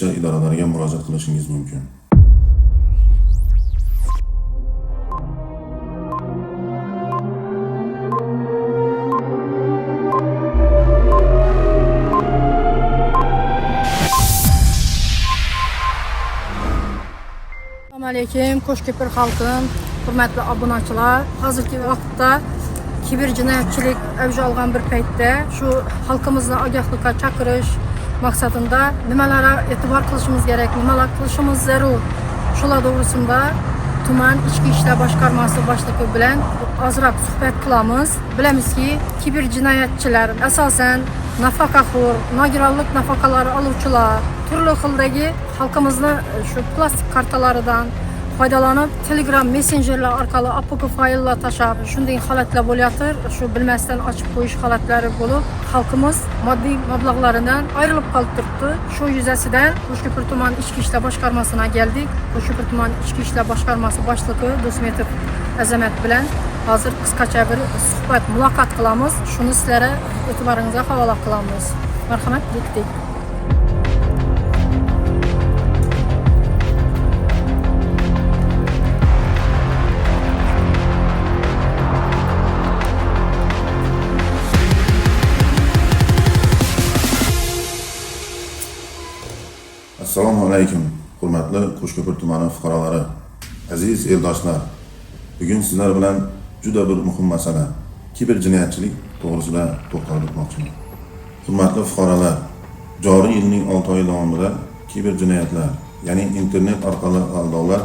ishlar idoralariga murojaat qilishingiz mumkin. Assalomu alaykum, Qo'shko'pir xalqim, hurmatli obunachilar. Hozirgi vaqtda kiber jinoyatchilik avj olgan bir paytda shu xalqimizni ogohlikka chaqirish maqsadida nimalarga e'tibor qilishimiz kerak, nimalar qilishimiz zarur, shular to'g'risida tuman ichki ishlar boshqarmasi boshlig'i bilan ozroq suhbat qilamiz. Bilamizki, kiber jinoyatchilar asosan nafaqaxo'r, nogironlik nafaqalari oluvchilar, turli xildagi xalqimizni shu plastik kartalaridan foydalanib Telegram messenjerlar orqali APK fayllar tashlab shunday holatlar bo'layotir. Shu bilmasdan ochib qo'yish holatlari bo'lib, xalqimiz moddiy mablag'laridan ayrilib qolib turibdi. Shu yuzasidan Qo'shko'pir tuman ichki ishlar boshqarmasiga keldik. Qo'shko'pir tuman ichki ishlar boshqarmasi boshlig'i Do'stmetov Azamat bilan hozir qisqacha bir suhbat, muloqot qilamiz. Shuni sizlarga e'tiboringizga havola qilamiz. Marhamat, ketdik. Assalomu alaykum, hurmatli Qo'shko'pir tumani fuqarolari, aziz eldoshlar. Bugun sizlar bilan juda bir muhim masala, kiber jinoyatchilik to'g'risida to'xtalib o'tmoqchiman. Hurmatli fuqarolar, joriy yilning 6 oyi davomida kiber jinoyatlar, ya'ni internet orqali aldovlar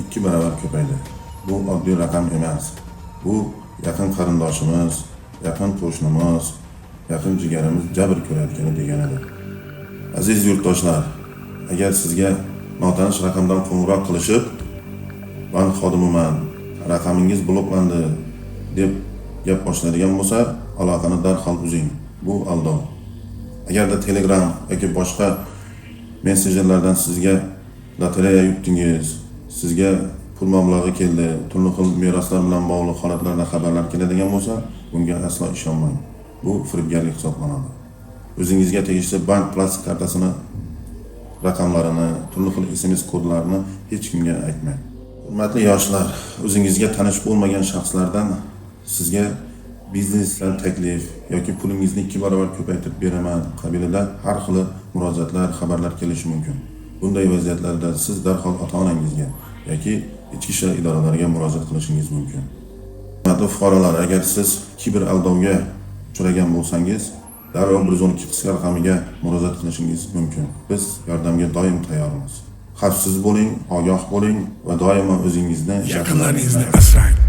2 barobar ko'paydi. Bu oddiy raqam emas. Bu yaqin qarindoshimiz, yaqin qo'shnimiz, yaqin jigarimiz jabr ko'rayotgani deganidir. Aziz yurtdoshlar, agar sizga notanish raqamdan qo'ng'iroq qilishib, bank xodimiman, raqamingiz bloklandi deb gap boshlaydigan bo'lsa, aloqani darhol uzing. Bu aldov. Agarda Telegram yoki boshqa messenjerlardan sizga lotereya yutdingiz, sizga pul mablag'i keldi, turli xil meroslar bilan bog'liq holatlarda xabarlar keladigan bo'lsa, bunga aslo ishonmang. Bu firibgarlik hisoblanadi. O'zingizga tegishli bank plastik kartasini raqamlarini, turli xil SMS kodlarini hech kimga aytmang. Hurmatli yoshlar, o'zingizga tanish bo'lmagan shaxslardan sizga biznesdan taklif yoki pulingizni 2 barobar ko'paytirib beraman qabilida har xil murojaatlar, xabarlar kelishi mumkin. Bunday vaziyatlarda siz darhol ota-onangizga yoki ichki ishlar idoralariga murojaat qilishingiz mumkin. Hurmatli fuqarolar, agar siz kiber aldovga uchragan bo'lsangiz, darrov 112 qisqa raqamiga murojaat qilishingiz mumkin. Biz yordamga doim tayyormiz. Xavfsiz bo'ling, ogoh bo'ling va doimo o'zingizni Yaqinlaringizni asrang.